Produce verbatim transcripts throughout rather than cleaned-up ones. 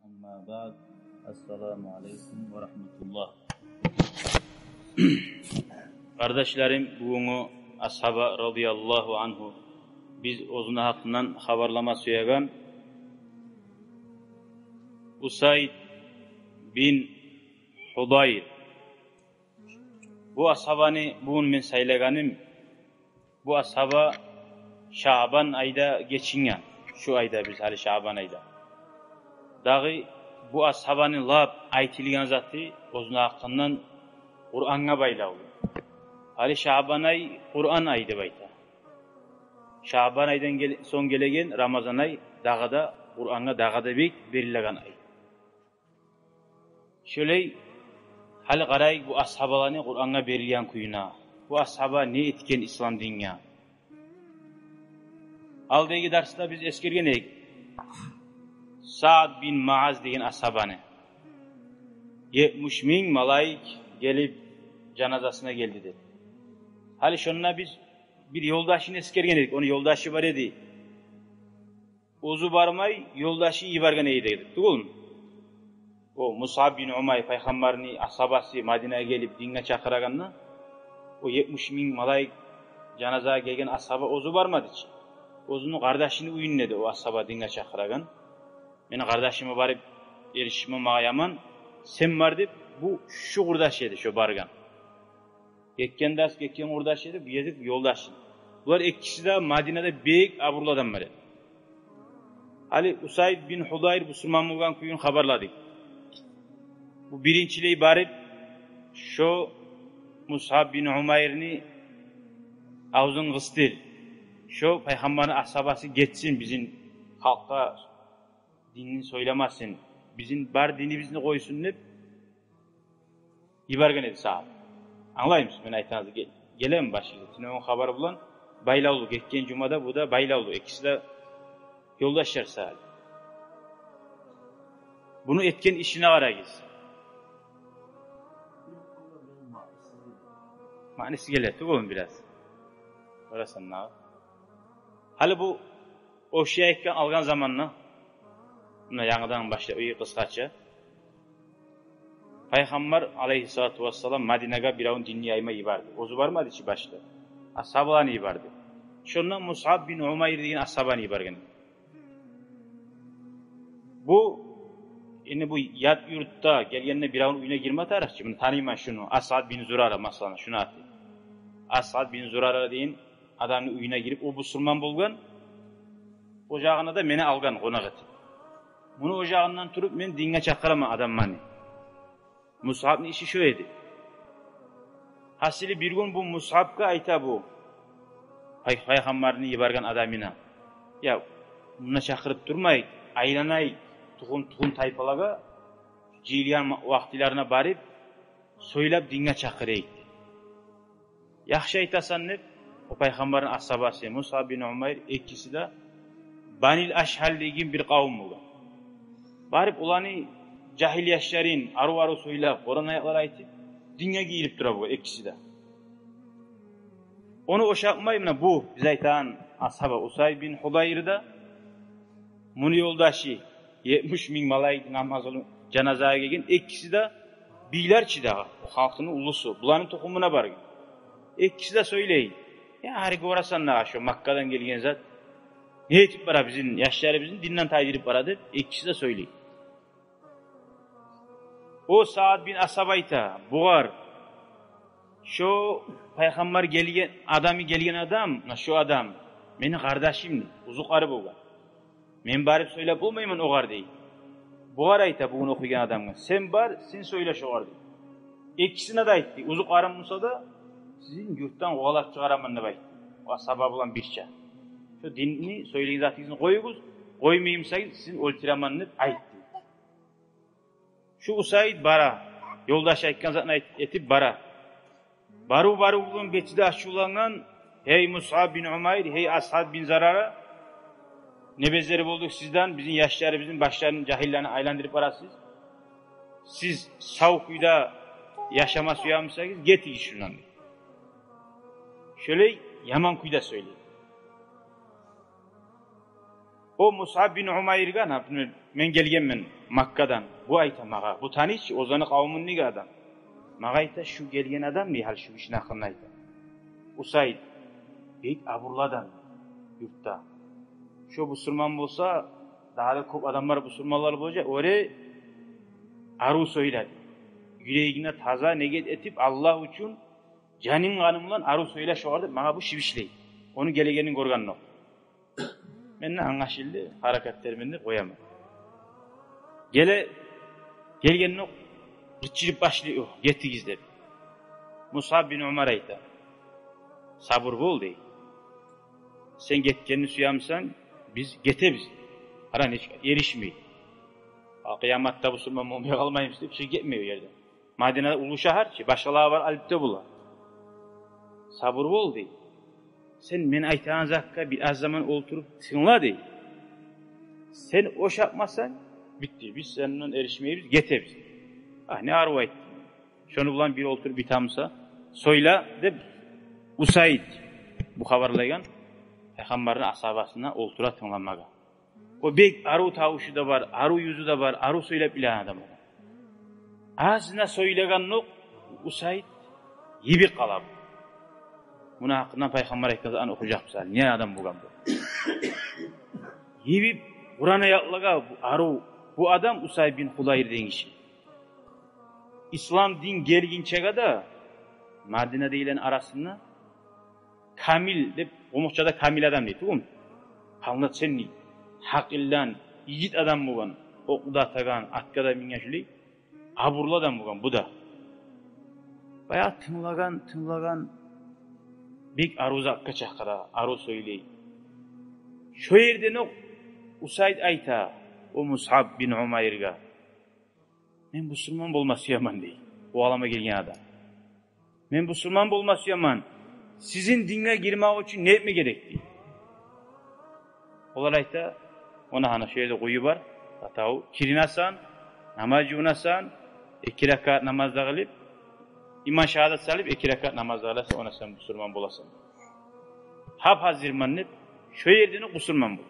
Амма баъд. Ассаламу алейкум ва рагьматуллагь. Къардашларым, бугюнгю асгьаба радияллагьу ангьу, биз оьзюню гьакъындан хабарлама сюеген Усайд бин Гьудайр. Бу асгьабаны бугюн мен сайлагъаным, бу асгьаба Шаъбан айда гечинген. Шу айда, биз гьали Шаъбан айда. Дагъы бу асгьабаны лап айтылгъан заты оьзюню гьакъындан Къурангъа байлавлу. Гьали Шаъбан ай Къуран ай деп айта. Шаъбан айдан гел-, сонг гелеген Рамазан ай дагъы да Къурангъа дагъы да бек берилеген ай. Шолай, гьали къарайыкъ бу асгьабаланы Къурангъа берилген кююне. Бу асгьаба не этген ислам динге? Алдагъы дарсда биз эсгерген эдик Саъд бин Муаз деген асгьабаны. Етмиш минг малайик гелип жаназасына гелди деп. Гьали шонда биз бир ёлдашын эсгерген эдик. Ону ёлдашы бар эди. Оьзю бармай, ёлдашын йиберген эди деп, тюгюлмю? О Мусъаб бин Умайр, пайхаммарны асгьабасы, Мадинагъа гелип динге чакъырагъанда, о етмиш минг малайик жаназагъа гелген асгьаба оьзю бармады чы. Оьзюню къардашыны уьюнде эди о асгьаба динге чакъырагъан. Мени къардашыма барып еришме магъа яман, сен бар деп, бу шу къурдаш эди шо баргъан. Гетген дарс гетген къурдаш эди, бу ерде ёлдашы. Булар экиси де Мадинада бек абурлу адамлар эди. Гьали Усайд бин Гьудайр бусурман болгъан кююн хабарладыкъ. Бу биринчилей барып, шо Мусъаб бин Умайрны авзун къысдыр. Шо пайхаммарны асгьабасы гетсин, бизин халкъгъа динни сёйлемесин, бизин бар динибизни къойсун деп йиберген эди Саъд. Англаймысыз мен айтагъаныгъызны? Ге-, гелеми башыгъызгъа? Тюнегюн хабар булан байлавлу, гетген жума да, бу да байлавлу. Экиси де ёлдашлар Саъд. Буну этген ишине къарагъыз. Маънасы геле тюгюлмю бираз? Къарасанг дагъы. Гьали бу о шей айтгъан, алгъан заманда, муна янгыдан башлап, ой, къысгъача. Пайхаммар алайгьиссалату вассалам Мадинагъа биревню динни яйма йиберди. Оьзю бармады чы башда. Асгьабаланы йиберди. Шонда Мусъаб бин Умайр деген асгьабаны йиберген. Бу, энни бу ят юртда гелгенде биревню уьюне гирме тарыкъ чы. Муна таныйман шуну, Асъад бин Зурара, масала, шуну аты. Асъад бин Зурара деген адамны уьюне гирип, о бусурман болгъан. О жагъына да мени алгъан къонакъ этип. Муну о жагъындан туруп мен динге чакъыраман адамланы. Мусъабны иши шо эди. Гьасили, бир гюн бу Мусъабгъа айта бу, пай-, пайхаммарны йиберген адамына: «Я, мунда чакъырып турмай, айланай тухум-тухум тайпалагъа, жыйылгъан ма-, вакътилерине барып, сёйлеп динге чакъырайыкъ». «Яхшы айтасан», — деп, о пайхаммарны асгьабасы Мусъаб бин Умайр, экиси де Банил Ашгьал деген бир къавум болгъан. Барып, оланы жагьил яшларын арив-арив сёйлеп, къуран аятлар айтып, динге гийирип тура бу экиси де. Ону ошатмай, муна бу биз айтагъан асгьаба Усайд бин Гьудайр да, муну ёлдашы, етмиш минг малайик намаз къылып жаназагъа гелген, экиси де бийлер чи дагъы, халкъыны уллусу, буланы тухумуна баргъан. Экиси де сёйлей: «Я, гьари гёресен дагъы, шо Маккадан гелген зат не этип бара, бизин яшларыбызны динден тайдырып бара», — деп, экиси де сёйлей. О Саъд бин Асаб айта бугъар: «Шо пайхаммар гелген, адамы гелген адам, муна шо адам мени къардашым, узукъары болгъан. Мен барып сёйлеп болмайман огъар», — дей. Бугъар айта, бугюн охуйгъан адамгъа: «Сен бар, сен сёйле шогъар», — дей. Экисине де айтды: «Узукъарым буса да, сизин юртдан къувалап чыгъараман», — деп айтды. О асгьаба булан бирче: «Шо динни, сёйлеген затыгъызны къоюгъуз, къоймай бусагъыз, сизин оьлтюремен», — деп айтды. Шу Усайд бара, ёлдашы айтгъан затын айт-, этип бара. Барыв-барыв булан бети де ачувлангъан: «Гьей Мусъаб бин Умайр, гьей Асъад бин Зурара, не безер болдукъ сизден, бизин яшларыбызны башларын жагьиллени айландырып барасыз. Сиз сав кюйде яшама сюе бусагъыз, гетигиз шундан», — дей. Шолай яман кюйде сёйлей. О Мусъаб бин Умайргъа, например, Мен гелгенмен Маккадан. Бу айта магъа, бу таныш, оьзюню къавумундагъы адам. Магъа айта, шу гелген адам, дей, гьали шу гишини гьакъында айта. Усайд, бек абурлу адам юртда. Шо бусурман болса, дагъы да кёп адамлар бусурманлар болажакъ, оьре арив сёйле, дей. Юрегинг де таза, негет этип, Аллагь учун жанынг-къанынг булан арив сёйле шогъар деп, магъа бу шибишлей. Ону гелегенин гёргенокъ. Мен де англашылды, гьаракат этермен деп къояман. Геле, гелгенокъ къычырып башлай, о, гетигиз деп. Мусаб бин Умайр айта: сабур бол, дей. Сен гетгенни сюемисен, биз гетебиз. Къара, нечик эришмей. Къыяматда бусурман болмай къалмайбыз деп, чыгъып гетмей о ерден. Мадина да уллу шагьар чы, башгъалагъа барып алып да бола. Сабур бол, дей. Сен мен айтагъан затгъа бир аз заман олтуруп тынгла, дей. Сен ошатмасанг, битди. Биз сенден эришмейбиз, гетебиз. А, не арив айтды. Шону булан бир олтуруп битамыса, сёйле деп, Усайд, бу хабарлайгъан, Пайхаммарны асгьабасына олтура тынгламагъа. О бек арив тавушу да бар, арив юзю де бар, арив сёйлеп билеген адам о. Азына сёйлегенокъ Усайд йибип къала бу. Муну гьакъындан Пайхаммар айтгъан затны охужакъбыз гьали. Не адам болгъан бу? Йибип, Къуран аятлагъа, бу арив, бу адам Усайд бин Худайр деген гиши. Ислам дин гелгинчеге де Мадинадагъыланы арасында камил деп, къумукъчада камил адам дей тюгюлмю? Полноценный, гьакъылдан, йигит адам болгъан, окъ да атагъан, атгъа да минген, шулай абурлу адам болгъан бу да. Баягъы тынглагъан, тынглагъан, бек арив затгъа чакъыра, арив сёйлей. Шо ерденокъ Усайд айта о Мусаб бин Умайргъа: мен бусурман болма сюемен, дей, о алама гелген адам. Мен бусурман болма сюемен. Сизин динге гирмек учун не этме герек, дей. Олар айта: она гьана шо ерде къую бар, атав, киринесен, намаз жувунасан, эки ракаат намаз да къылып, иман шагьадат салып, эки ракаат намаз да къыласан, ондан сонг бусурман боласан. Гьап-гьазирмен деп, шо ерденокъ бусурман бол.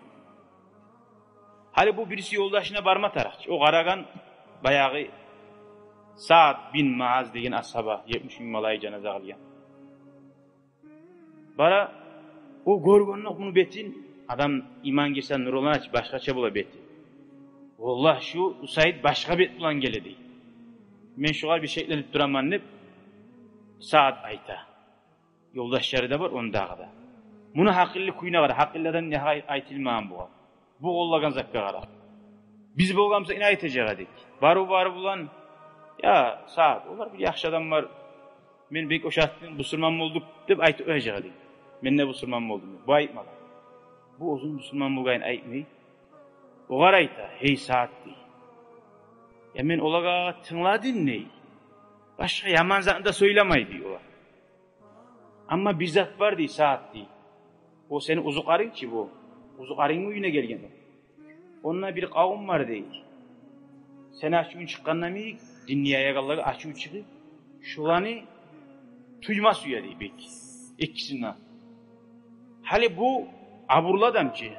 Гьали бу бириси ёлдашына барма тарыкъ чы. О къарагъан баягъы Саад бин Муаз деген асгьаба, етмиш минг малайик жаназа къылгъан. Бара, о гёргенокъ муну бетин, адам иман гирсе нурлана чы, башгъача бола бети. Валлагь, шу Усайд башгъа бет булан геле, дей. Мен шогъар бир шекленип тураман деп Саад айта. Ёлдашлары да бар ондагъы да. Муну гьакъыллы кююне къара, гьакъыллы адам не гьай-, айтылмагъан бугъар. Бу къоллагъан затгъа къара. Биз болгъан бусакъ, не айтажакъ эдик? Барыв-барыв булан: я, Саад, олар бир яхшы адамлар, мен бек ошатдым, бусурман болдукъ деп айтып къояжакъ эдик. Мен де бусурман болдум деп. Бу айтмагъан. Бу оьзюню бусурман болгъанын айтмай, огъар айта: гьей, Саад, дей. Я мен олагъа тынгладым, дей. Башгъа яман затны да сёйлемей, дей, олар. Амма бир зат бар, дей, Саад, дей. О сени узукъарынг чы бу. Узукъарынгны уьюне гелген о. Онда бир къавум бар, дей. Сени ачувунг чыкъгъанда йимик, динни яягъанлагъа ачув чыгъып, шуланы тюйме сюе, дей, бек. Экисине. Гьали бу абурлу адам чы.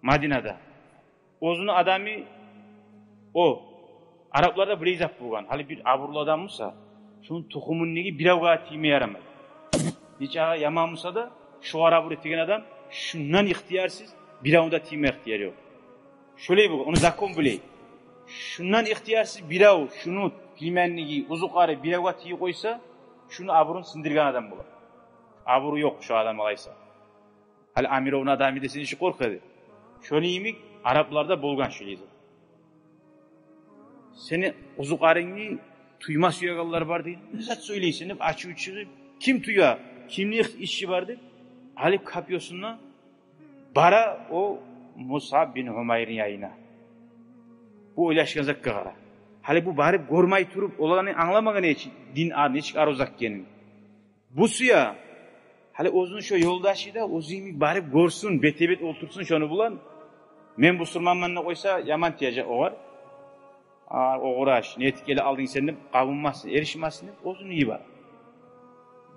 Мадинада. Оьзюню адамы о. Арапларда булай зат болгъан. Гьали бир абурлу адам буса, шуну тухумундагъы биревге тийме ярамай. Нечакъы яман буса да, шогъар абур этеген адам, шундан ихтиярсыз биревню де тийме ихтияры ёкъ. Шолай болгъан, ону закон булай. Шундан ихтиярсыз бирев, шуну племянниги, узукъары биревге тийип къойса, шуну абурун сындыргъан адам бола. Абуру ёкъ шо адам алайса. Гьали Амировну адамы десенг, нечик къоркъа эди. Шону йимик арапларда болгъан шолай зат. Сени узукъарынгны тюйме сюегенлер бар, дей. Не зат сёйлейсен деп, ачуву чыгъып, ким тюе, кимни иш-, иши бар деп, алып копьёсун да бара о Мусаб бин Умайрны янына. Бу ойлашгъан затгъа къара. Гьали бу барып гёрмей туруп, оланы англамагъан эди дин а-, нечик арив зат экенин. Бу сюе, гьали оьзюню шо ёлдашы да оьзю йимик барып гёрсюн, бетге-бет олтурсун шону булан. Мен бусурманман деп къойса, яман тиежек огъар. А, огъураш, не этип геле алдынг сен деп, къабынмасын, эришмесин деп, оьзюню йибере.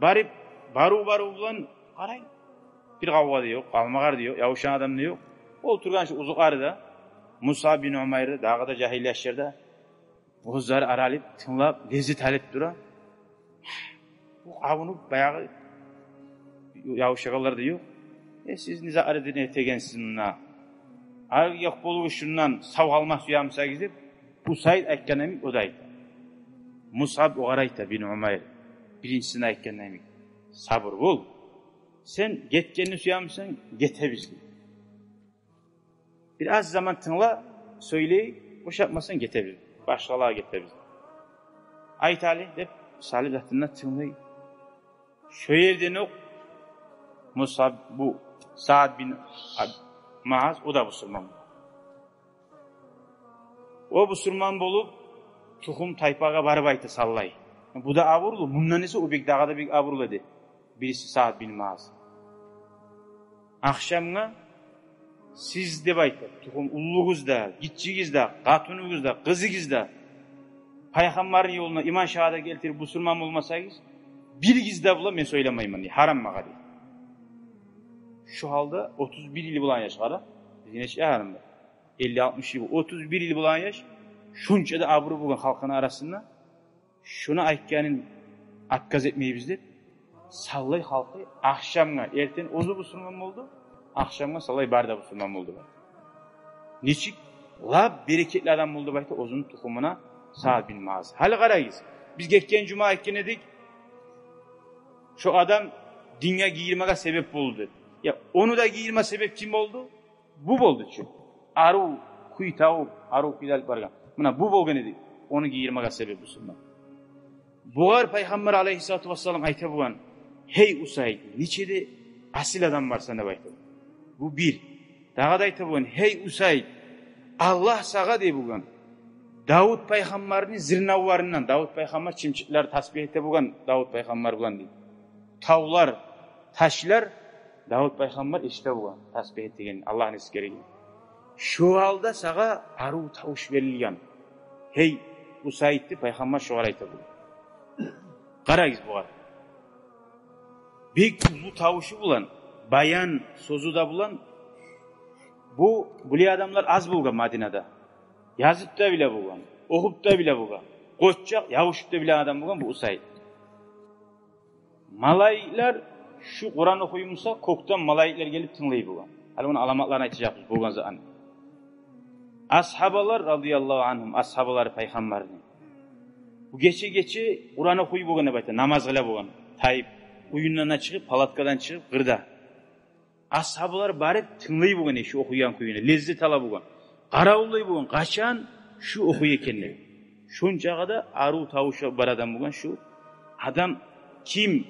Барып, барыв-барыв булан къарай. Бир къавгъа да ёкъ, къалмагъал да ёкъ, ябушгъан адам да ёкъ. Олтургъан шу узукъары да, Мусаб бин Умайр да, дагъы да жагьил яшлар да оьзлери аралап, тынглап, леззет алып тура. Бу къавунуп, баягъы явушагъанлар да ёкъ. «Э, сиз не затны этегенсиз мунда? Ар ёкъ болугъуз шундан, сав къалма сюемисиз?» — деп, Усайд айтгъан йимик, о да айта. Мусаб огъар айта, бин Умайр, биринчисине айтгъан йимик: «Сабур бол. Сен гетгенни сюемисен, гетебиз», — дей. «Бир аз заман тынгла, сёйлей, бошатмасанг, гетебиз. Башгъалагъа гетебиз. Айт гьали», — деп, салып затына тынглай. Шо ерден окъ Мусаб, бу Саад бин Аб-, Муаз, о да бусурман бола. О бусурман болуп, тухум-тайпагъа барып айта, саллай. Бу да абурлу, мундан эсе о бек, дагъы да бек абурлу эди. Бириси Саад бин Муаз. «Ахшамгъа сиз, — деп айта, — тухум, уллугъуз да, гиччигиз де, къатыныгъыз да, къызыгъыз да, Пайхаммарны ёлуна иман шагьадат гелтирип, бусурман болмасагъыз, биригиз де булан мен сёйлемеймен, — дей, — гьарам магъа», — дей. Шо гьалда отуз бир йыл болагъан яш, къара, бизин яшлар гьарам да, элли-алтмыш йыл, отуз бир йыл болагъан яш, шонча да абуру болгъан халкъыны арасында, шону айтгъанын отказ этмейбиз деп, саллай халкъы ахшамгъа, эртен оьзю бусурман болду, ахшамгъа саллай бары да бусурман болду. Нечик лап берекетли адам болду деп айта оьзюню тухумуна Саад бин Муаз. Гьали къарагъыз, биз гетген жума айтгъан эдик, шо адам динге гийирмеге себеп болду деп. Я, ону да гийирме себеп ким болду? Бу болду чу. Арив кюй тавуп, арив кюйде алып баргъан. Муна бу болгъан эди ону гийирмеге себеп бусурман. Бугъар Пайхаммар алейгьиссалату вассалам айта болгъан: «Гьей Усайд, нече де асил адам барсан», — деп айта. Бу бир. Дагъы да айта болгъан: «Гьей Усайд, Аллагь сагъа, — дей болгъан, — Давут пайхаммарны зырнавларындан», — Давут пайхаммар чымчыкълар тасбигь эте болгъан Давут пайхаммар булан, дей. «Тавлар, ташлар Давут пайхаммар эшите болгъан тасбигь этегенин, Аллагьны эсгерегенин. Шо гьалда сагъа арив тавуш берилген, гьей Усайд», — деп Пайхаммар шогъар айта болгъан. Къарагъыз бугъар. Бек уллу тавушу булан, баян сёзю де булан. Бу, булай адамлар аз болгъан Мадинада. Язып да биле болгъан, охуп да биле болгъан, къоччакъ ябушуп да билеген адам болгъан бу Усайд. Малайиклер шу Къуран охуй буса, кёкден малайиклер гелип тынглай болгъан. Гьали ону аламатларын айтажакъбыз болгъан затны. Асгьабалар, радияллагьу ангьум, асгьабалар Пайхаммарны, бу гече-гече Къуран охуй болгъан деп айта, намаз къыла болгъан. Тайып, уьюнден чыгъып, палаткадан чыгъып, къырда. Асгьабалар барып тынглай болгъан шу охуйгъан кюйюне, леззет ала болгъан, къаравуллай болгъан, къачан шу охуй экен деп. Шончакъы да арив тавушу бар адам болгъан шу адам. Ким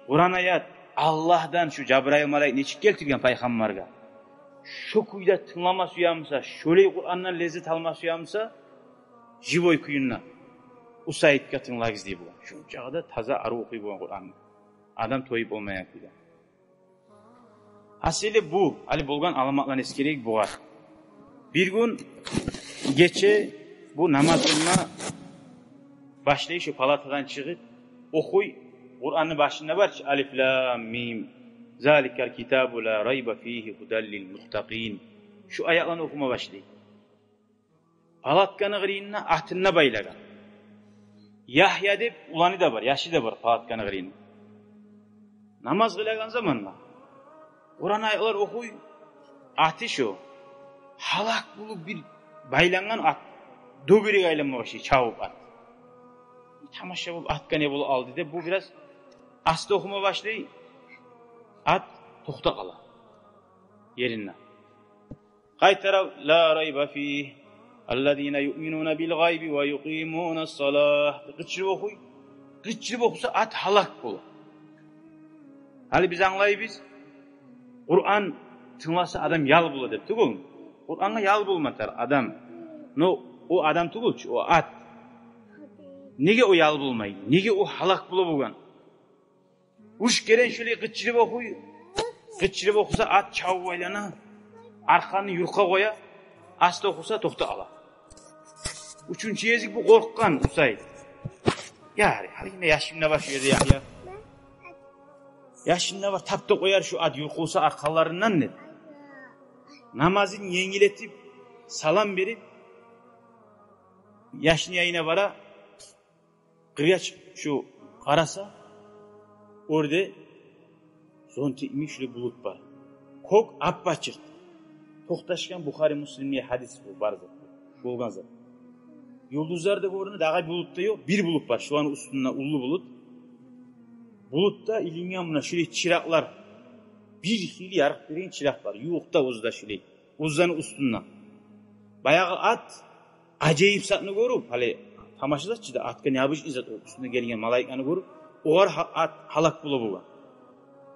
Къуран аят Аллагьдан, шу Жабрайыл малайик нечик гелтирген Пайхаммаргъа, шо кюйде тынглама сюе буса, шолай Къурандан леззет алма сюе буса, живой кюйюнде Усайдгъа тынглагъыз дей болгъан. Шончакъы да таза, арив охуй болгъан Къуранны, адам тоюп болмайгъан кюйде. Асили бу, гьали болгъан аламатланы эсгерейик бугъар. Бир гюн гече бу намаз къылма башлай, шу палатадан чыгъып охуй. Къуранны башында бар чы: «Алиф лам мим, заликал китабу ла райба фигьи гьудан лил муттакъин». Шу аятланы охума башлай. Палатканы къырыйына атын да байлагъан. Яхья деп уланы да бар, яшы да бар палатканы къырыйында. Намаз къылагъан заманда Къуран аятлар охуй, аты шо гьалак болуп бир байлангъан ат, дёгерек айланма башлай, чавуп ат. Тамаша болуп, атгъа не болуп къалды деп, бу бираз аста охума башлай, ат токътап къала еринде. Къайтара: «Ла райба фигьи, аллазина юъминуна бил гъайби ва юкъимунас салагь». Къычырып охуй. Къычырып охуса, ат гьалак бола. Гьали биз англайбыз, Къуран тынгласа адам ял бола деп тюгюлмю? Къурангъа ял болма тарыкъ адам. Но о адам тюгюл чю, о ат. Неге о ял болмай? Неге о гьалак бола болгъан? Уьч керен шолай къычырып охуй. Къычырып охуса, ат чавуп айлана, аркъаны юркъа къоя, аста охуса, токътап къала. Уьчюнчю гезик бу къоркъгъан Усайд. Я, гьали яшым да бар шу ерде, Яхья. Яшым да бар, таптап къояр шу ат юркъа къойса аркъаларындан деп. Намазын енгил этип, Салам берип, яшны янына бара, къыргъа чыгъып шу къараса, оьрде зонтик йимик шулай булут бар. Кёк ап-ачыкъ. Токъташгъан Бухари, Муслимни гьадиси бу, бар зат, болгъан зат. Юлдузлар да гёрюне, дагъы булут да ёкъ, бир булут бар, шуланы уьстюнде уллу булут. Булутда илинген муна шулай чыракълар, бир хыйлы ярыкъ береген чыракълар, ювукъда оьзю де шулай, оьзлени уьстюнде. Баягъы ат ажайып затны гёрюп, гьали тамаша зат чы да, атгъа необычный зат, уьстюнде гелген малайиклени гёрюп, огъар гьа-, ат гьалак бола болгъан.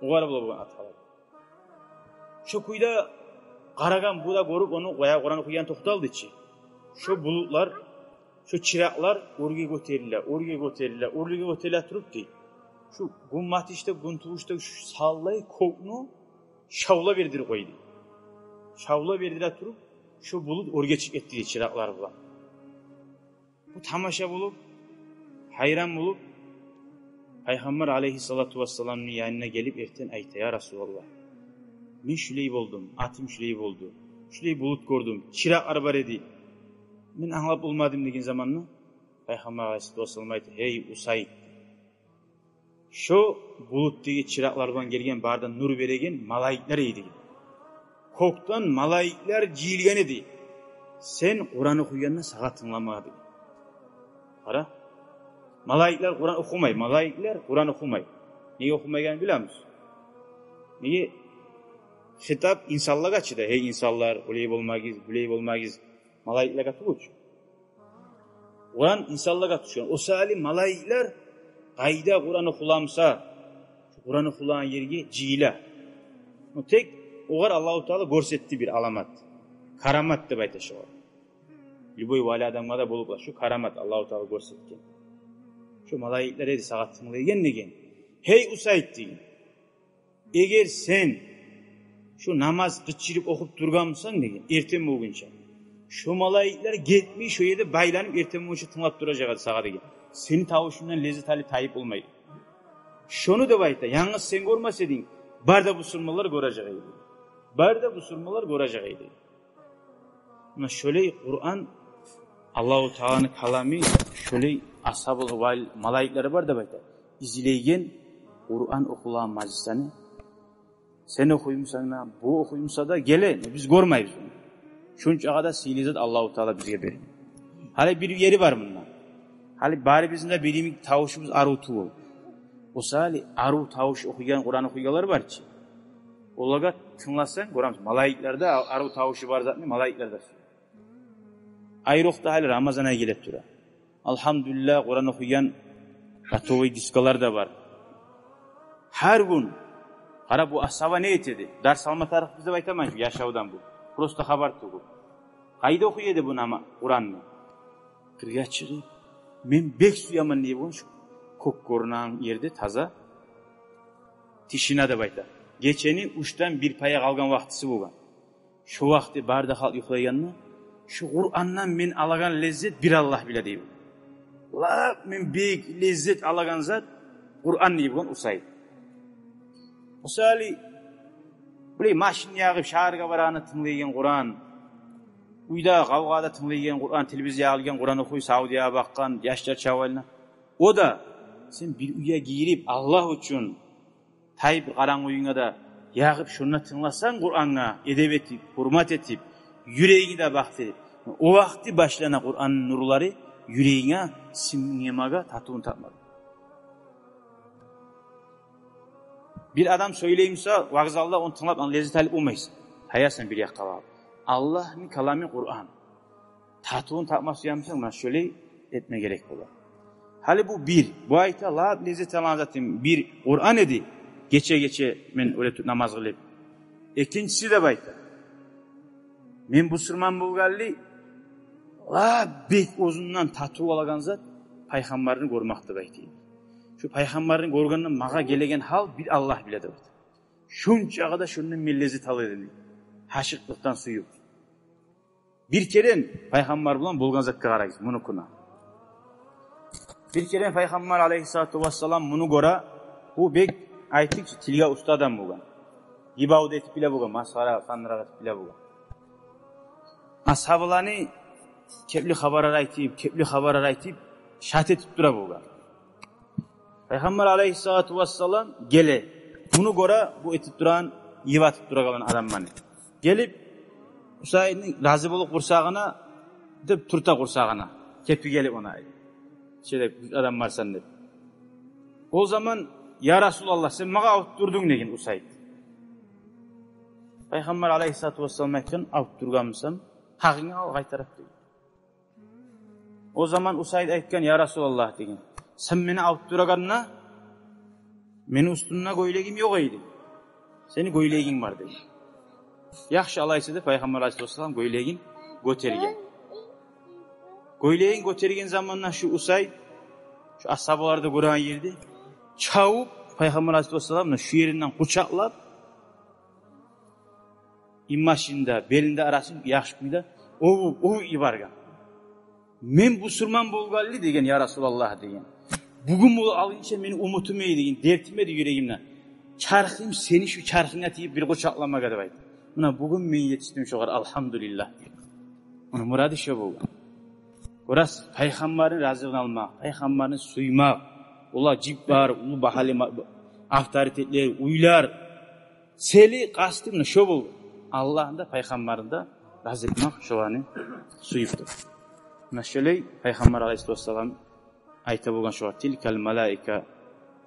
Огъар бола болгъан ат гьалак. Шо кюйде къарагъан бу да, гёрюп ону, баягъы Къуран охуйгъан токъталды чы. Шо булутлар, шо чыракълар оьрге гётериле, оьрге гётериле, оьрге гётериле туруп, дей, шу гюн батышда, гюн тувушда шу саллай кёкню шавла бердирип къойду. Шавла бердире туруп, шо булут оьрге чыгъып гетди, дей, чыракълар булан. Бу тамаша болуп, гьайран болуп, Пайхаммар алейгьиссалату вассаламны янына гелип, эртен айта: «Я Расулаллагь, мен шулай болдум, атым шулай болду, шулай булут гёрдюм, чыракълар бар эди, мен англап болмадым», — деген заманда, Пайхаммар алейгьиссалату вассалам айта: «Гьей Усайд, шо булутдагъы чыракълар булан гелген, бары да нур береген малайиклер эди. Кёкден малайиклер жыйылгъан эди сен Къуран охуйгъанда сагъа тынгламагъа», — деди. Къара, малайиклер Къуран охумай, малайиклер Къуран охумай. Неге охумайгъанын билемиз? Неге? Хитап инсанлагъа чы да: «Гьей инсанлар, олай болмагъыз, булай болмагъыз», — малайиклеге тюгюл чю. Къуран инсанлагъа тюшген. О саялы малайиклер къайда Къуран охула буса, Къуран охулагъан ерге жыйыла. Но тек огъар Аллагьу Таала гёрсетди бир аламат. Карамат деп айта шогъар. Любой вали адамгъа да болуп бола шу карамат, Аллагьу Таала гёрсетген. Шо малайиклер эди сагъа тынглайгъан деген. «Гьей Усайд, — деген, — эгер сен шо намаз къычырып охуп тургъан бусанг, — деген, — эртен болгъунча, шо малайиклер гетмей, шо ерде байланып, эртен болгъунча тынглап туражакъ эди сагъа, — деген. — Сени тавушунгдан леззет алып тайып болмай. Шону, — деп айта, — янгыз сен гёрмес эдинг, бары да бусурманлар гёрежек эди. Бары да бусурманлар гёрежек эди». Муна шолай Къуран, Аллагьу Тааланы каламы, шолай асгьабул вал-, малайиклери бар деп айта, излейген Къуран охулагъан мажлислени. Сен охуй бусанг да, бу охуй буса да, геле, биз гёрмейбиз ону. Шунча къадар сыйлы зат Аллагьу Таала бизге берген. Гьали бир ери бар мунда. Гьали барыбызны да бир йимик тавушубуз арив тюгюл. О саялы арив тавуш охуйгъан, Къуран охуйгъанлар бар чы. Олагъа тынгласанг, гёремисен, малайиклер де, арив тавушу бар затны малайиклер де сюе. Айрокъда гьали Рамазан ай гелип тура. Алгьамдулиллагь, Къуран охуйгъан готовый дискалар да бар. Гьар гюн, къара, бу асгьаба не эте эди? Дарс алма тарыкъ биз деп айтаман шу яшавдан бу. Просто хабар тюгюл. Къайда охуй эди бу нама-, Къуранны? Къыргъа чыгъып, мен бек сюемен, дей, болгъан шу кёк гёрюнеген ерде таза тишина деп айта. Гечени уьчден бир пая къалгъан вакътиси болгъан. Шо вакъти бары да халкъ юхлайгъанда, шу Къурандан мен алагъан леззет бир Аллагь биле, дей болгъан. Лап мен бек леззет алагъан зат Къуран, дей болгъан Усайд. О саялы булай машин ягъып шагьаргъа барагъанда тынглайгъан Къуран, уьйде къавгъада тынглайгъан Къуран, телевизор ягъылгъан, Къуран охуй, Саудиягъа бакъгъан яшлар чавалына. О да сен бир уьйге гирип, Аллагь учун тайып, бир къарангы уьюнгде ягъып, шонда тынгласанг Къурангъа, эдеп этип, гьюрмат этип, юрегинг де бакътырып, о вакъти башлана Къуранны нурлары юрегинге сингмеге, татывун тапмагъа. Бир адам сёйлей буса вокзалда, ону тынглап, андан леззет алып болмайсан. Таясан бир якъгъа барып. Аллагьны калами Къуран. Татывун тапма сюе бусанг, муна шолай этме герек бола. Гьали бу бир. Бу айта, лап леззет алагъан затым бир Къуран эди. Гече-гече мен оьле туруп намаз къылып. Экинчиси деп айта, мен бусурман болгъанлы лап бек оьзюнден татыв алагъан зат пайхаммарны гёрмек деп айта. Шу пайхаммарны гёргенде магъа гелеген гьал бир Аллагь биле деп айта. Шунча къадар шондан мен леззет ала эдим. Гьашыкълыкъдан сююп. Бир керен пайхаммар булан болгъан затгъа къарагъыз, мунукуна. Бир керен пайхаммар алейгьиссалату вассалам муну гёре, бу бек, айтдыкъ чы, тилге уста адам болгъан. Гьибав да этип биле болгъан, масхара, сандыракъ этип биле болгъан. Асгьабаланы кепли хабарлар айтып, кепли хабарлар айтып, шат этип тура болгъан. Пайхаммар алайгьиссалату вассалам геле. Муну гёре бу этип турагъан, йыбатып турагъан адамланы. Гелип, Усайдны рази болуп къурсагъына, деп турта къурсагъына. Кепи гелип она айт. Шолай адаммарсан деп. О заман: «Я Расулаллагь, сен магъа авуртдурдунг», — деген Усайд. Пайхаммар алайгьиссалату вассалам айтгъан: «Авуртдургъан бусам, гьакъынгны ал, къайтарып», — деген. О заман Усайд айтгъан: «Я Расулаллагь, — деген, — сен мени авуртдурагъанда, мени уьстюмде гёйлегим ёкъ эди. Сени гёйлегинг бар», — деген. «Яхшы, алайса», — деп, Пайхаммар алайгьиссалату вассалам гёйлегин гётерген. Гёйлегин гётерген заманда шу Усайд, шу асгьабалар да гёреген ерде, чабып, Пайхаммар алайгьиссалату вассалам муна шу еринден къучакълап, инбашында, белинде арасын яхшы кюйде оьбюп, оьбюп йиберген. «Мен бусурман болгъанлы, — деген, — я Расулаллагь, — деген, — бугюн болуп алгъынча мени умутум эди, — деген, — дертим эди юрегимде. Чархым сени шу чархынга тийип бир къучакъламагъа», — деп айтды. «Муна бугюн мен етишдим шогъар, алгьамдулиллагь», — деген. Муну мурады шо болгъан. Гёресиз, Пайхаммарны разилигин алмакъ, Пайхаммарны сюймек, олар жип бар, уллу багьалы ма-, авторитетлер, уьйлер, цели, къасты муна шо болгъан. Аллагьны да, Пайхаммарны да рази этмек, шоланы сююп туруп. Муна шолай Пайхаммар алайгьиссалату вассалам айта болгъан шогъар: «Тилкал малаика,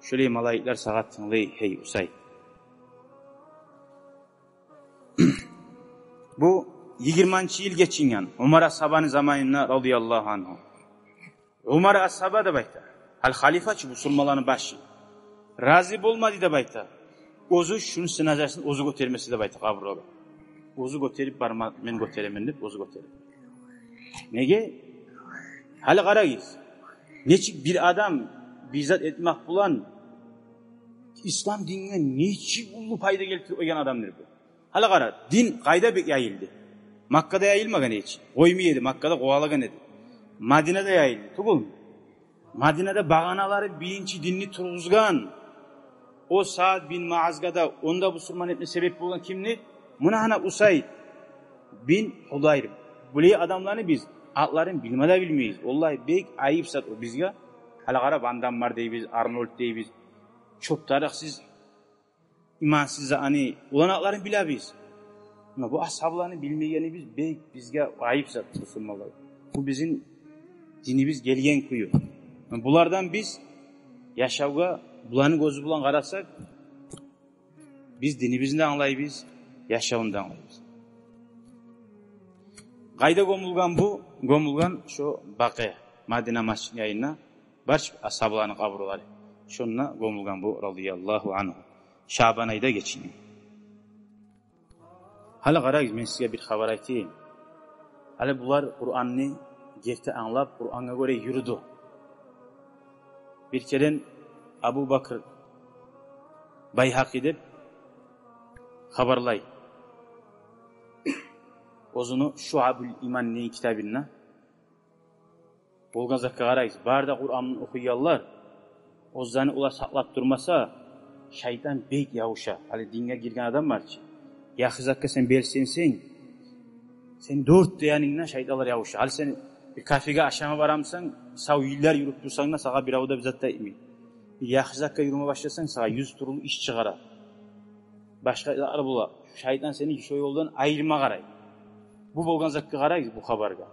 шолай малайиклер сагъа тынглай, гьей Усайд». Бу йигирманчы йыл гечинген Умар асгьабаны заманында, радияллагьу ангьу. Умар асгьаба деп айта, гьали халифа чы, бусурманланы башы, рази болмады деп айта оьзю шуну сенажасын оьзю гётермеси деп айта къабурлагъа. Оьзю гётерип барма, мен гётеремен деп, оьзю гётерип. Неге? Гьали къарагъыз, нечик бир адам бир зат этмек булан ислам динге нечик уллу пайда гелтирип къойгъан адамдыр бу. Гьали къара, дин къайда бек яйылды? Маккада яйылмагъан эди чи. Къоймай эди, Маккада къувалагъан эди. Мадинада яйылды, тюгюлмю? Мадинада багъаналары биринчи динни тургъузгъан о Саад бин Муазгъа да, онда бусурман этме себеп болгъан кимди? Муна гьана Усайд бин Худайр. Булай адамланы биз атларын билме де билмейбиз. Валлагь, бек айып зат о бизге. Гьали къара, Ван Дам бар дейбиз, Арнольд дейбиз. Чёп тарыкъсыз, имансыз, аны улан атларын билебиз. Муна бу асгьабаланы билмегенибиз бек бизге айып зат, бусурманлар. Бу бизин динибиз гелген кюю. Булардан биз яшавгъа буланы гёзю булан къарасакъ, биз динибизни де англайбыз, яшавун да англайбыз. Къайда гёмюлген бу? Гёмюлген шо Бакъи, Мадина межитни янында бар чы асгьабаланы къабурлары. Шонда гёмюлген бу, радияллагьу ангьу. Шаъбан айда гечинген. Гьали къарагъыз, мен сизге бир хабар айтайым. Гьали булар Къуранны герти англап, Къурангъа гёре юрюдю. Бир керен Абу Бакр Байгьакъи деп хабарлай оьзюню «Шуъабул иман» деген китабында. Болгъан затгъа къарагъыз, бары да Къуранны охуйгъанлар, оьзлени олар сакълап турмаса, шайтан бек ябуша. Гьали динге гирген адам бар чы, яхшы затгъа сен белсенсенг, сени дёрт де янынгдан шайтанлар ябуша. Гьали сен бир кафеге ашама барамысан, сав йыллар юрюп турсанг да, сагъа бирев де бир зат да айтмай. Бир яхшы затгъа юрюме башласанг, сагъа юз тюрлю иш чыгъара. Башгъа затлар бола. Шайтан сени шо ёлдан айырма къарай. Бу болгъан затгъа къарагъыз, бу хабаргъа.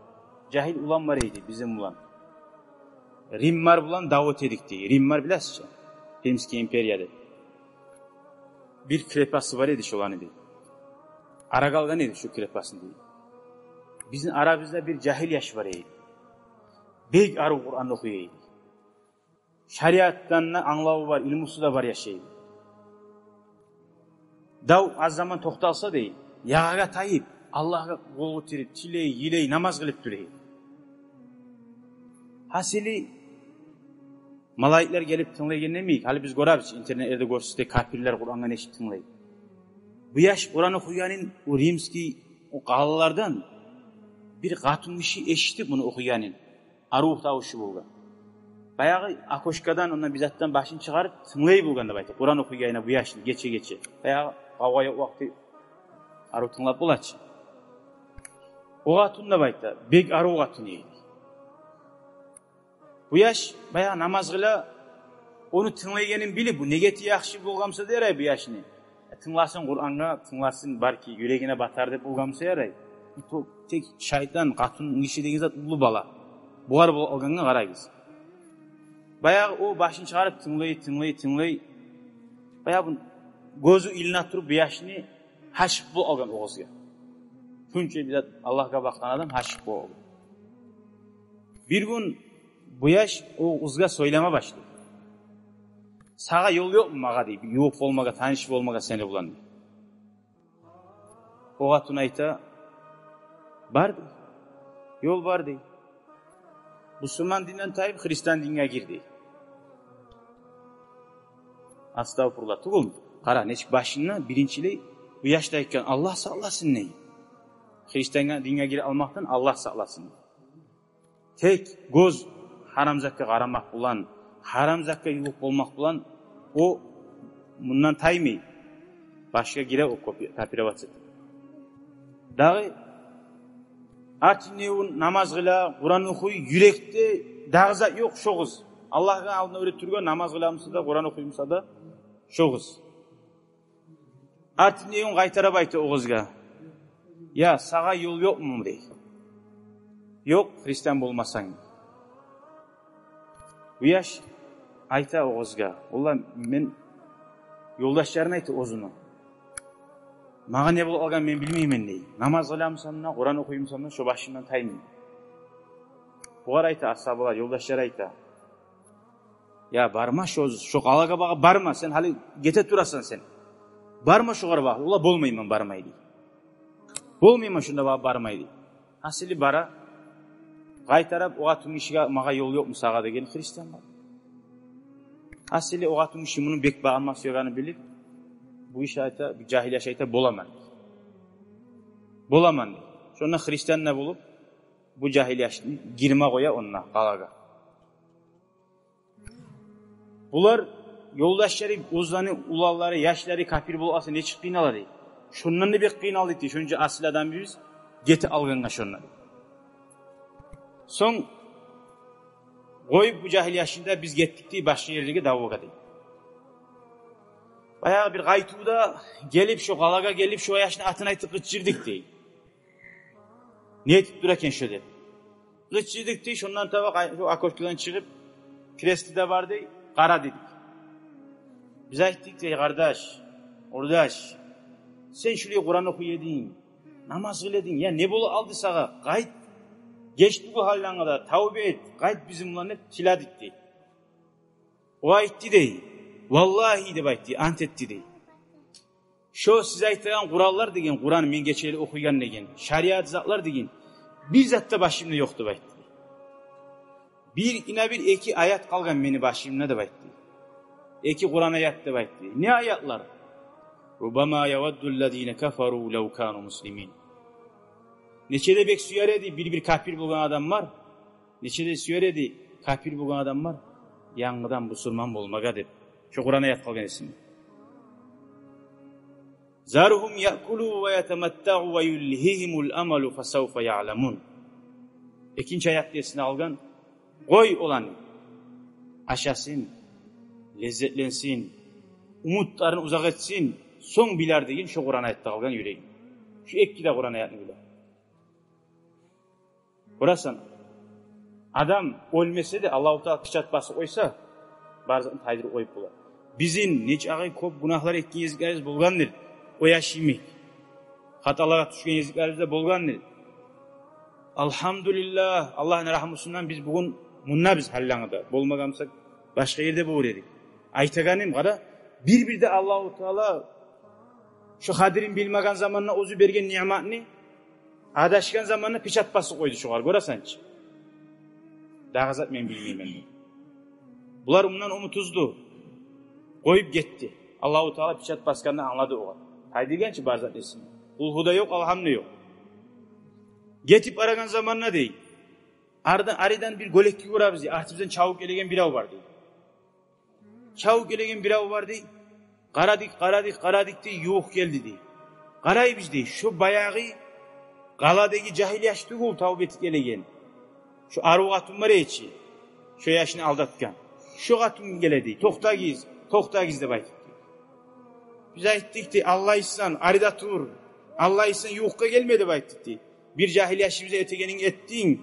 Жагьил улан бар эди бизин улан. Римлер булан дав эте эдик дей. Римлер, билесиз чи, Римский империя деп. Бир крепости бар эди шоланы дей. Арагъа алгъан эди шо крепостьну дей. Бизин арабызда бир жагьил яш бар эди. Бек арив Къуранны охуй эди. Шариатдан да англаву бар, илмусу да бар яшай. Дав аз заман токъталса дей, ягъагъа тайып, Аллагьгъа къол гётерип, тилей, йылай, намаз къылып тура эди. Гьасили, малайиклер гелип тынглайгъан йимик, гьали биз гёребиз, интернетлерде гёрсете, капирлер Къурангъа нечик тынглай. Бу яш Къуран охуйгъанын о римский о къалалардан бир къатынгиши эшитип муну охуйгъанын, арив тавушу болгъан. Баягъы окошкадан, ондан бир затдан башын чыгъарып тынглай болгъан деп айта. Къуран охуйгъанына бу яшны гече-гече. Баягъы къавгъа ёкъ вакъти арив тынглап бола чы. О къатын да, деп айта, бек арив къатын эди. Бу яш баягъы намаз къыла, ону тынглайгъанын билип, бу негети яхшы болгъан буса да ярай бу яшны. Э, тынгласын Къурангъа, тынгласын, балики, юрегине батар деп болгъан буса ярай. Тек шайтан, къатын гиши деген зат уллу бала. Бугъар бола къалгъангъа къарагъыз. Баягъы о башын чыгъарып тынглай, тынглай, тынглай. Баягъы бу гёзю илине туруп бу яшны, гьашыкъ болуп къалгъан о къызгъа. Шунча бир зат Аллагьгъа бакъгъан адам гьашыкъ болуп къалгъан. Бир гюн бу яш о къызгъа сёйлеме башлай. «Сагъа ёл ёкъму магъа, — дей, — бир ювукъ болмагъа, таныш болмагъа сени булан?» — дей. О къатын айта: «Бар, — дей, — ёл бар, — дей. — Бусурман динден тайып, христиан динге гир», — дей. Астагъфируллагь, тюгюл. Къара, нечик башында биринчилей бу яш да айтгъан: «Аллагь сакъласын, — дей, — христиан динге гирип алмакъдан Аллагь сакъласын». Тек гёз гьарам затгъа къарамакъ булан, гьарам затгъа ювукъ болмакъ булан о мундан таймай. Башгъа гире о копи-, копировать этип. Дагъы артындагъы гюн намаз къыла, Къуран охуй, юрекде дагъы зат ёкъ шо къыз. Аллагьны алдына уьйретилген, намаз къыла буса да, Къуран охуй буса да, шо къыз. Артындагъы гюн къайтарып айта о къызгъа: «Я, сагъа ёл ёкъму, — дей, — ёкъ, христиан болмасанг?» Бу яш айта о къызгъа: «Валлагь, мен», — ёлдашларын айта оьзюню, — «магъа не болуп къалгъан, мен билмеймен, — дей. — Намаз къыла бусам да, Къуран охуй бусам да, шо башымдан таймай». Бугъар айта асгьабалар, ёлдашлар айта: «Я, барма шо, шо къалагъа багъып барма, сен гьали гете турасан сен. Барма шогъар багъып». «Валлагь, болмайман бармай, — дей. — Болмайман шонда багъып бармай», — дей. Гьасили бара, къайтарып о къатын гишиге: «Магъа ёл ёкъму сагъа?» — деген, христианлагъа. Гьасили о къатын гиши муну бек багъынма сюегенин билип, бу яш айта, бу жагьил яш айта: «Боламан, — дей. — Боламан», — дей. Шонда христиан да болуп, бу жагьил яшны гирме къоя онда, къалагъа. Булар, ёлдашлары, оьзлени уланлары, яшлары капир болуп къалса, нечик къыйнала, дей. Шондан да бек къыйналдыкъ, дей, шонча асил адамыбыз гетип къалгъангъа шонда, дей. Сонг къоюп бу жагьил яшны да биз гетдик, дей, башгъа ерлеге давагъа, дей. Баягъы бир къайтывда гелип, шо къалагъа гелип, шо яшны атын айтып къычырдыкъ, дей. Не этип тура экен шо деп. Къычырдыкъ, дей, шондан таба къай-, шо окошкадан чыгъып, кресло да бар, дей, къара дедик. Биз айтдыкъ, дей: «Къардаш, къурдаш, сен шулай Къуран охуй эдинг, намаз къыла эдинг. Я, не болуп къалды сагъа? Къайт, геч тюгюл гьаллангъа да, тавба эт, къайт бизин булан», — деп тиледик, дей. О айтды, дей, валлагьи, деп айтды, ант этди, дей. Шо сиз айтагъан Къуранлар деген, Къуран мен гечелер охуйгъан деген, шариат затлар деген, бир зат да башымда ёкъ, деп айтды. Бир, инабир эки аят къалгъан мени башымда, деп айтды. Эки Къуран аят, деп айтды. Не аятлар? «Руббама яваддуллазина кафару лав кану муслимин». Нече де бек сюер эди бир-бир капир болгъан адамлар, нече де сюер эди капир болгъан адамлар янгыдан бусурман болмагъа деп. Шо Къуран аят къалгъан эсимде. «Заргьум яъкулу ва ятаматтагъу ва юлгьигьимул амалу фасавфа яъламун». Экинчи аятны эсине алгъан: «Къой оланы, ашасын, леззетленсин, умутларын узакъ этсин, сонг билер», — деген шо Къуран аятда къалгъан юреги. Шо эки де Къуран аятны биле. Къарасанг, адам оьлмесе де, Аллагьу Таала печать басып къойса, бар затны тайдырып къоюп бола. Бизин нечакъы кёп гюнагьлар этген гезиклерибиз болгъандыр, о яш йимик. Хаталагъа тюшген гезиклерибиз де болгъандыр. Алгьамдулиллагь, Аллагьны рагьмусундан биз бугюн мунда биз гьаллангъыда. Болмагъан бусакъ, башгъа ерде болур эдик. Айтагъаным, къара, бир-бирде Аллагьу Таала шо къадирин билмеген заманда оьзю берген ниъматны, адашгъан заманда печать басып къойду шогъар, гёресенчи. Дагъы зат мен билмеймен деп. Булар мундан умут уздулар. Къоюп гетди. Аллагьу Таала печать басгъанны англады огъар. Тайдыргъанчы бар зат эсинде. Къулгьу да ёкъ, Алгьам да ёкъ. Гетип барагъан заманда, дей, ардан, аридан бир гёлекни гёребиз, дей, артыбыздан чабып гелеген бирев бар, дей. Чабып гелеген бирев бар, дей. Къарадыкъ, къарадыкъ, къарадыкъ, дей, ювукъ гелди, дей. Къарайбыз, дей, шо баягъы Къаладагъы жагьил яш тюгюл тавба этип гелеген. Шо арив къатын бар эди чи, шо яшны алдатгъан. Шо къатын геле дей. «Токътагъыз, токътагъыз», – деп айтып. Биз айтдыкъ дей: «Аллагь исен, арыда тур. Аллагь исен, ювукъгъа гелме», – деп айтдыкъ дей. «Бир жагьил яшыбызгъа этегенинг этдинг,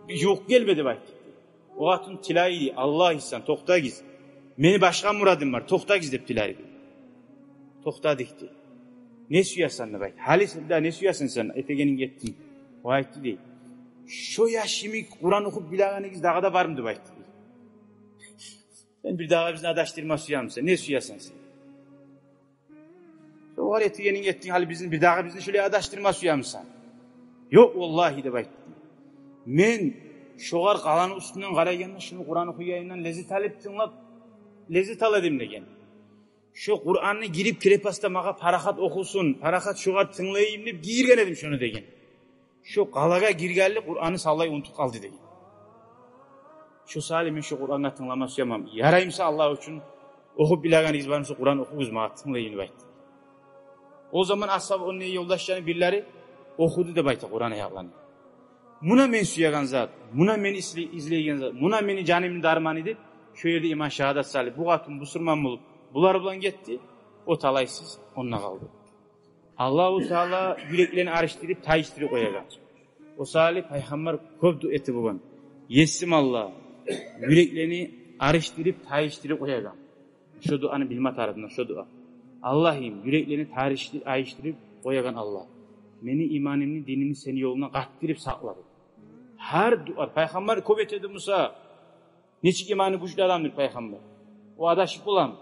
ювукъгъа гелме», – деп айтдыкъ дей. О къатын тилей дей: «Аллагь исен, токътагъыз. Мени башгъа мурадым бар, токътагъыз», – деп тилей дей. «Токътадыкъ», – дей. «Не сюесен?» – деп айт. «Гьали сен де не сюесен сен? Этегенинг этдинг». О айтды дей: «Шо яш йимик Къуран охуп билегениз дагъы да бармы?» – деп айтды дей. «Сен бир дагъы бизин адашдырма сюемисен? Не сюесен сен? Шогъар этегенинг этдинг, гьали бизин, бир дагъы бизин шолай адашдырма сюемисен?» «Ёкъ, валлагь», – деп айтды. «Мен шогъар къаланы уьстюнден къарайгъанда, шону Къуран охуйгъанындан леззет алып тынглап, леззет ала эдим», – деген. «Шо Къуранны гирип крепостда магъа парахат охусун, парахат шогъар тынглайым деп гийирген эдим шону», – деген. «Шо къалагъа гиргенли Къуранны савлай унутуп къалды», – деген. «Шо саялы мен шо Къурангъа тынглама сюемен. Ярай буса, Аллагь учун, охуп билегениз бар буса, Къуран охугъуз магъа, тынглайым», – деп айтды. О заман асгьаб, ону ёлдашларыны бирлери охуду деп айта Къуран аятланы. «Муна мен сюеген зат, муна мен излей-, излейген зат, муна мени жанымны дарманы», – деп, шо ерде иман шагьадат салып, бу къатын бусурман болуп, булар булан гетди. О талайсыз онда къалды. Аллагьу Таала юреклени арышдырып, тайышдырып къоягъан. О саялы Пайхаммар кёп дуа этип болгъан: «Есим Аллагь, юреклени арышдырып, тайышдырып къоягъан». Шо дуаны билме тарыкъ, муна шо дуа: «Аллагьым, юреклени тарышдыр-, айышдырып къоягъан Аллагь, мени иманымны, динимни сени ёлунда къатдырып сакъла», – деп. Гьар дуа Пайхаммар кёп этеди буса, нечик иманы гючлю адамдыр Пайхаммар. О адашып боламы?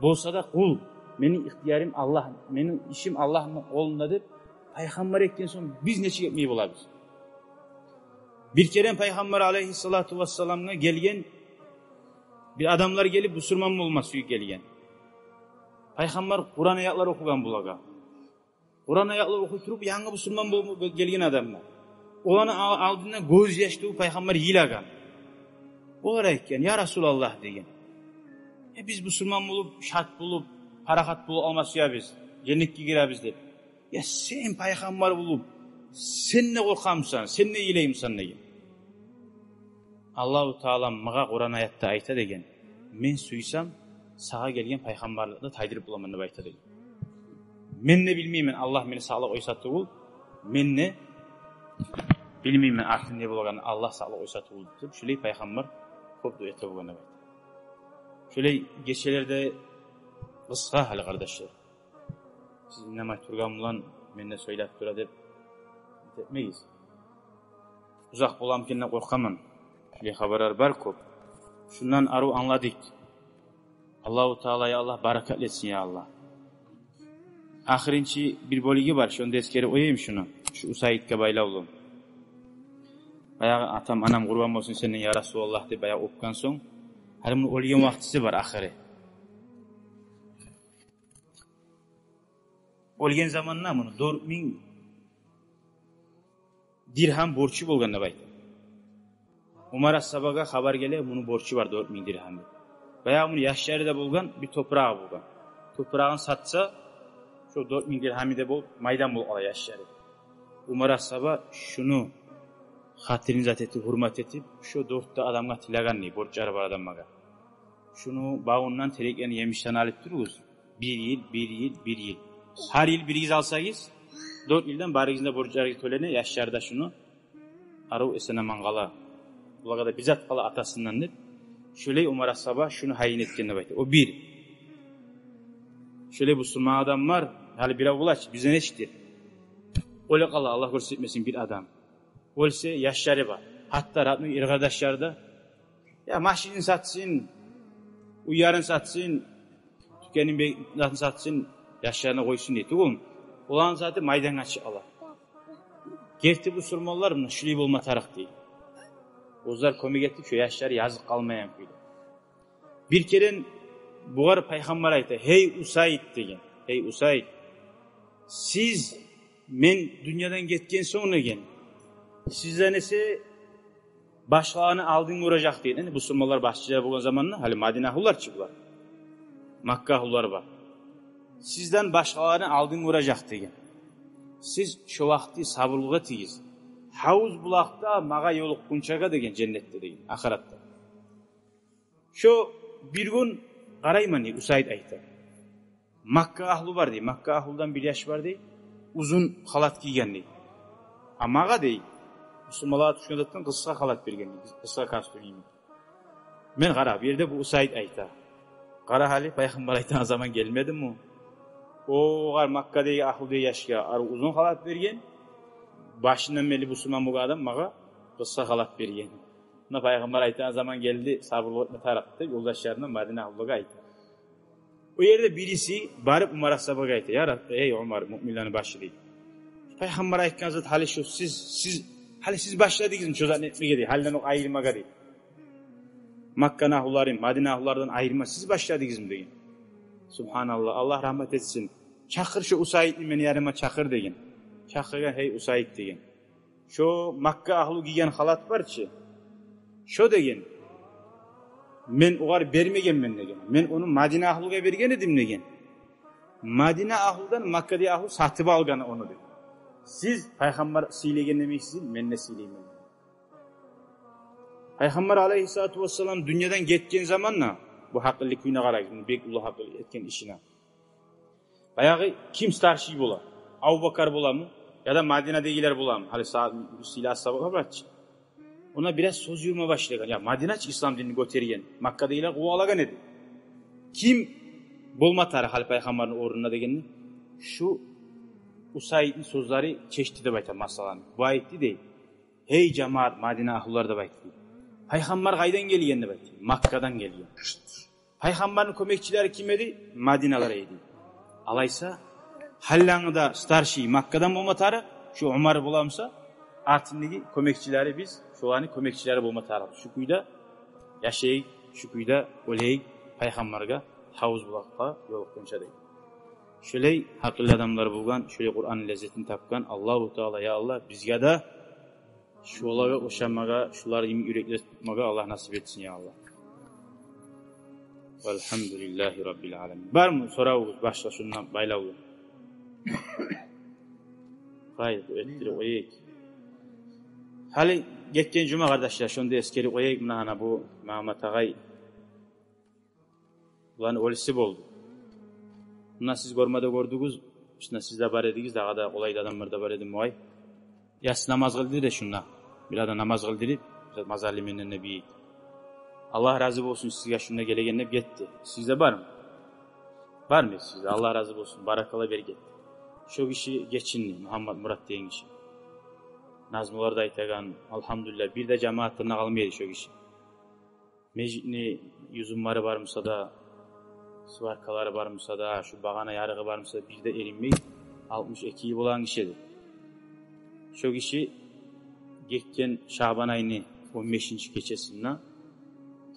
Болса да, къул, мени ихтиярым Аллагь, мени ишим Аллагьны къолунда деп, Пайхаммар этген сонг, биз нечик этмей болабыз? Бир керен Пайхаммар алайгьиссалату вассаламгъа гелген, бир адамлар гелип, бусурман болма сююп гелген. Пайхаммар Къуран аятлар охугъан булагъа. Къуран аятлар охуй туруп, янгы бусурман болуп гелген адамлар. Оланы ал-, алдында гёз яш тёгюп Пайхаммар йылагъан. Олар айтгъан: «Я Расулаллагь, – деген, – э, биз бусурман болуп, шат болуп, парахат болуп алма сюебиз, женнетге гиребиз деп. Я сен Пайхаммар болуп, сен де къоркъамысан, сен де йылаймысан?» – деген. «Аллагьу Таала магъа Къуран аятда айта, – деген, – мен сюйсем, сагъа гелген пайхаммарлыкъны тайдырып боламан деп айта, – деген. – Мен де билмеймен, Аллагь мени сакълап къойса тюгюл, мен де билмеймен артын не болагъанын, Аллагь сакълап къойса тюгюл», – деп, шолай Пайхаммар кёп дуа эте болгъан деп айта. Шолай гечелер де къысгъа гьали, къардашлар. Сиз инамай тургъан булан мен де сёйлеп тура деп этмегиз. Узакъ боламы экен деп къоркъаман. Шулай хабарлар бар кёп. Шундан арив англадыкъ. Аллагьу Таала, я Аллагь, баракат этсин, я Аллагь. Ахырынчы бир бёлюгю бар, шону да эсгерип къояйым шуну. Шу Усайитге байлавлу. Баягъы «Атам, анам къурбан болсун сенден, я Расулаллагь», – деп баягъы оьпген сонг, гьали муну оьлген вакътиси бар ахыры. Оьлген заманда муну дёрт минг диргьам борчу болгъан деп айта. Умар асгьабагъа хабар геле, муну борчу бар дёрт минг диргьам деп. Баягъы муну яшлары да болгъан, бир топурагъы болгъан. Топурагъын сатса, шо дёрт минг диргьамы да болуп, майдан болуп къала яшлары. Умар асгьаба шуну хатирин зат этип, гьюрмет этип, шо дёрт де адамгъа тилеген дей, борчлары бар адамлагъа: «Шуну бавундан, тереклени емишлерин алып туругъуз. Бир йыл, бир йыл, бир йыл. Гьар йыл биригиз алсагъыз, дёрт йылдан барыгъызны да борчларыгъыз тёлене, яшлар да шуну арив эсен-аман къала. Булагъа да бир зат къала атасындан», – деп. Шолай Умар асгьаба шуну гьайын этген деп айта. О бир. Шолай бусурман адам бар, гьали бирев бола чы, бизден эшитер. Оьле къала, Аллагь гёрсетмесин, бир адам. Оьлсе, яшлары бар. Гьатта родной эр-къардашлары да: «Я машинин сатсын, уьйлерин сатсын, тюкенин бе-, затын сатсын, яшларына къойсун», – дей тюгюлмю? Оланы сатып майдангъа чыгъа ала. Герти бусурманлар муна шулай болма тарыкъ дей. Оьзлер кёмек этип, шо яшлары языкъ къалмайгъан кюйде. Бир керен бугъар Пайхаммар айта: «Гьей Усайит, – деген, – гьей Усайит, сиз мен дюньядан гетген сонг, – деген, – сизден эсе башгъаланы алдын гёрежек», – деген. Энни бусурманлар башчылар болгъан заманда, гьали Мадина агьлулар чы булар, Макка агьлулар бар. «Сизден башгъаланы алдын гёрежек», – деген. Сиз шо вакъти сабурлукъ этигиз. Гьавуз булакъда магъа ёлукъгъунчагъа деген, женнетде деген, ахыратда. Шо бир гюн къарайман, дей, Усайд айта. Макка агьлу бар, дей, Макка агьлудан бир яш бар, дей, узун халат гийген, дей. А магъа, дей, бусурманлагъа тюшген затдан къысгъа халат берген, дей, къысгъа костюм йимик. Мен къара, бу ерде бу Усайд айта. Къара гьали, пайхаммар айтагъан заман гелмедими? Огъар Маккадагъы агьлу, дей, яшгъа арив узун халат берген, башындан берли бусурман болгъан адам магъа къысгъа халат берген. Муна пайхаммар айтагъан заман гелди, сабурлукъ этме тарыкъ деп, ёлдашларына, Мадина агьлулагъа айта. О ерде бириси барып Умар асгьабагъа айта: «Я Раб-, эй Умар, муъминлени башы, — дей, — пайхаммар айтгъан зат гьали шо, сиз, сиз, гьали сиз башладыгъызмы шо затны этмеге, — дей, — гьалиден окъ айырмагъа, — дей, — Макканы агьлуларын Мадина агьлулардан айырма сиз башладыгъызмы?» — деген. «Субгьаналлагь, Аллагь рагьмат этсин. Чакъыр шо Усайдны мени яныма, чакъыр», — деген. Чакъыргъан: «Гьей Усайд, — деген, — шо Макка агьлу гийген халат бар чы, шо, — деген, — мен огъар бермегенмен, — деген, — мен ону Мадина агьлугъа берген эдим, — деген. — Мадина агьлудан Маккадагъы агьлу сатып алгъан ону, — деген. — Сиз пайхаммар сыйлагъан йимик, сизин мен де сыйлайман». Пайхаммар алайгьиссалату вассалам дюньядан гетген заманда, бу гьакъыллы кюйюне къарагъыз, бек уллу гьакъыл этген ишине. Баягъы ким старший бола? Абубакар боламы? Яда Мадинадагъылар боламы? Гьали са-, сыйлы асгьабалар бар чы. Она бираз сёз юрюме башлагъан. Я, Мадина чы ислам динни гётерген, Маккадагъылар къувалагъан эди. Ким болма тарыкъ гьали пайхаммарны орнунда дегенде, шу Усайдны сёзлери чечди деп айта масъаланы. Бу айтды, дей: «Гьей жамаат, Мадина агьлулар, — деп айтды, — пайхаммар къайдан гелген?» — деп айтды. «Маккадан гелген». «Пайхаммарны кёмекчилери ким эди?» «Мадиналар эди». «Алайса, гьаллангы да старший Маккадан болма тарыкъ, шу Умар боламыса, артындагъы кёмекчилери, биз шоланы кёмекчилери болма тарыкъ. Шу кюйде яшайыкъ, шу кюйде оьлейик, пайхаммаргъа гьавуз булакъгъа ёлукъгъунча», — дей. Шолай гьакъыллы адамлар болгъан, шолай Къуранны леззетин тапгъан Аллагьу Таала, я Аллагь, бизге де шолагъа ошамагъа, шолар йимик юреклер тутмагъа Аллагь насип этсин, я Аллагь. Валгьамдулиллагьи раббил аламин. Бармы соравугъуз башгъа шундан байлавлу? Къайыр, бу этдирип къояйыкъ. Гьали гетген жума, къардашлар, шону да эсгерип къояйыкъ. Муна гьана бу Магьаммат агъай буланы оьлюсю болду. Муна сиз гёрме де гёрдюгюз, ичинде сиз де бар эдигиз, дагъы да къолай адамлар да бар эди, мугъай. Яссы намаз къылдырды шунда. Бир адам намаз къылдырып, мазарлы менден де бийик. Аллагь рази болсун сизге шунда гелеген деп гетди. Сизде бармы? Бармы сизде? Аллагь рази болсун, баракалла берекет. Шо гиши гечинди, Мугьаммат Мурат деген гиши. Назмулар да айтагъан, алгьамдулиллагь, бир де жамаатдан да къалмай эди шо гиши. Межитни юзюмбары бар буса да, сваркалары бар буса да, шу багъана ярыгъы бар буса да, бир де эринмей, алтмыш эки йыл болагъан гиши эди. Шо гиши гетген Шагьбан айны он бешинчи гечесинде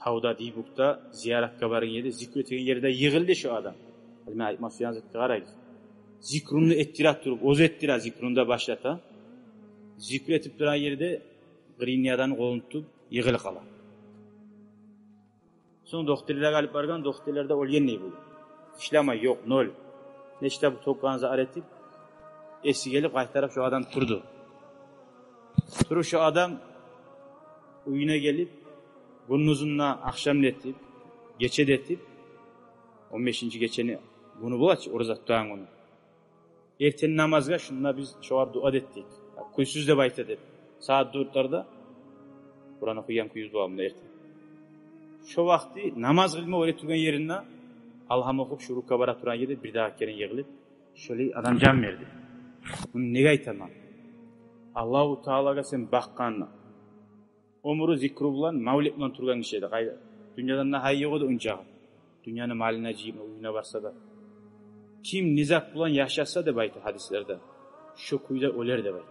тавда, Дийбукда зияратгъа баргъан ерде, зикру этеген ерде йыгъылды шо адам. Гьали мен айтма сюеген затгъа къарагъыз. Зикруну этдире туруп, оьзю этдире, зикруну да башлата. Зикру этип турагъан ерде къырыйындан къолун тутуп, йыгъылып къала. Сонг дохтурларгъа алып баргъан, дохтурлар да оьлгендей болду. Ишлемей, ёкъ, ноль. Нечик де бу токъгъан зат этип, эси гелип, къайтарып шо адам турду. Туруп шо адам уьюне гелип, гюндюзюн де, ахшам да этип, гече де этип, он бешинчи гечени гюню бола чы, ораза тутагъан гюню. Эртен намазгъа шунда биз шогъар дуа да этдик. Кюйсюз деп айта деп. Сагьат дёртлерде Къуран охуйгъан кюйюбюз бола мунда эртен. Шо вакъти намаз къылма оьре тургъан еринде алгьам охуп, шурукъгъа бара тургъан ерде бирдагъы керен йыгъылып, шолай адам жан берди. Муну неге айтаман? Аллагьу Таалагъа сен бакъгъанда, оьмюрю зикру булан, мавлет булан тургъан гиши эди. Къайда, дюньядан да гьайы ёкъ эди ончакъы. Дюньяны малын да жыйып, уьюне барса да. Ким не зат булан яшаса деп айта гьадислерде, шо кюйде оьлер деп айта.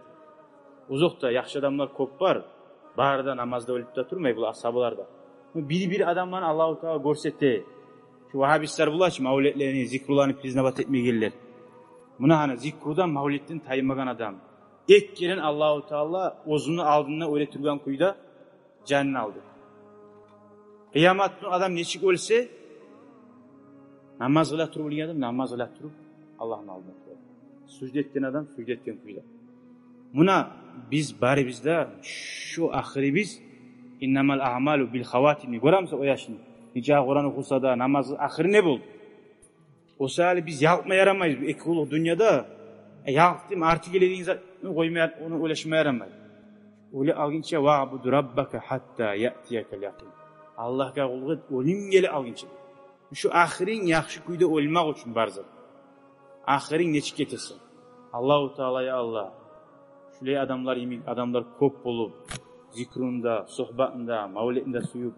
Озокъда, яхшы адамлар кёп бар. Бары да намазда оьлюп де турмай, бу асгьабалар да. Бир-бир адамланы Аллагьу Таала гёрсете. Шу вагьабистлер бола чы, мавлетлени, зикруланы признавать этмейгенлер. Муна гьана зикрудан, мавлетден таймагъан адам. Эки керен Аллагьу Таала оьзюню алдында оьре тургъан кюйде жанын алды. Къыямат гюн адам нечик оьлсе, намаз къыла туруп оьлген адам, намаз къыла туруп Аллагьны алдында турар. Сужда этген адам сужда этген кюйде. Муна биз барыбыз да шу ахырыбыз, иннамал аъмалу бил хаватим, гёремисиз о яшны? Нече Къуран охуса да, намазы ахыры не болду? О саялы биз ялкъма ярамайбыз бу эки къуллукъ дюньяда. Э, ялкъдым, арты геле деген затны къойма, ону ойлашма ярамай. Оьле алгъынча, «Ваъбуд раббака хатта яътиякал якъин». Аллагьгъа къуллукъ эт, оьлюм геле алгъынча. Шу ахырынг яхшы кюйде оьлмек учун бар зат. Ахырынг нечик гетесен? Аллагьу Таала, я Аллагь, шулай адамлар йимик адамлар кёп болуп, зикрун да, сугьбатын да, мавлетин да сююп,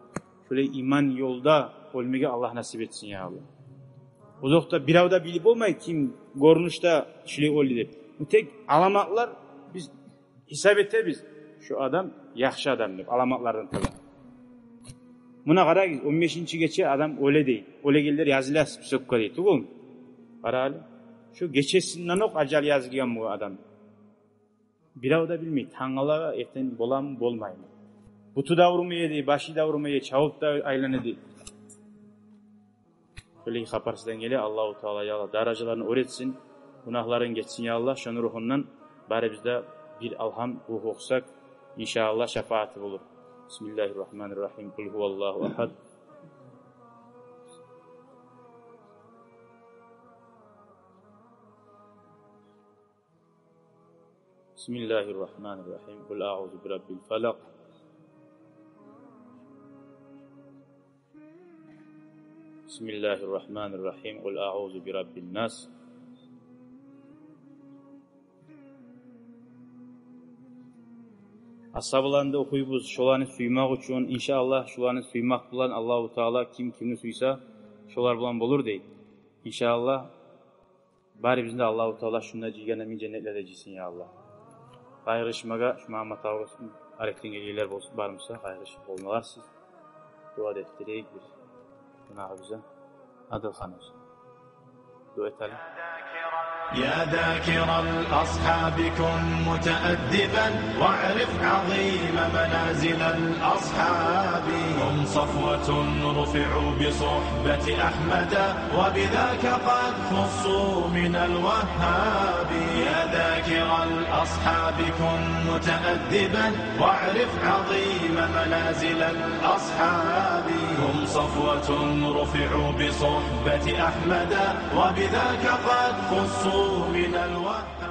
шулай иман ёлда оьлмеге Аллагь насип этсин, я Аллагь. Озокъда, бирев де билип болмай ким гёрюнюшде шулай оьлдю деп. Бу тек аламатлар, биз гьисап этебиз, шу адам яхшы адам деп, аламатлардан таба. Муна къарагъыз, он бешинчи гече адам оьле дей. Оьлегенлер языла списокка дей, тюгюлмю? Къара гьали. Шу гечесинден окъ ажал язылгъан бу адам. Бирев де билмей, тангала эртен боламы, болмаймы. Буту да аврумай эди, башы да аврумай эди, чабып да айлана эди. Шолай хапарсыздан геле. Аллагьу Таала, я Аллагь, даражаларын оьр этсин, гюнагьларын гечсин, я Аллагь. Шону ругьундан барыбыз да бир алгьам, къулгьу охусакъ, иншааллагь, шафааты болур. Бисмиллагьир рагьманир рагьим. Къул гьуваллагьу агьад. بسم الله الرحمن الرحيم. قل أعوذ برب الفلق. بسم الله الرحمن الرحيم. قل أعوذ برب الناس. Асгьабаланы да охуйбуз, шоланы сюймек учун, иншааллагь, шоланы сюймек булан Аллагьу Таала ким кимни сюйсе, шолар булан болур дей. Иншааллагь, барыбызны да Аллагьу Таала шунда жыйгъаны йимик женнетлерде жыйсын, я Аллагь. Къайгъырышмагъа, шу Магьаммат агъабыз, арекден гелгенлер болсун, бармыса, къайгъырышып болмаларсыз. Дуа да этдирейик бир гюнагьыбызгъа. Адилхан болсун. Дуа этели. يا ذاكر الأصحاب كن متأدبا واعرف عظيم منازل الأصحاب. هم صفوة رفعوا بصحبة أحمد وبذاك قد خصوا من الوهاب. يا ذاكر الأصحاب كن متأدبا واعرف عظيم منازل الأصحاب. هم صفوة رفعوا بصحبة أحمد وبذاك قد خصوا من الوهاب.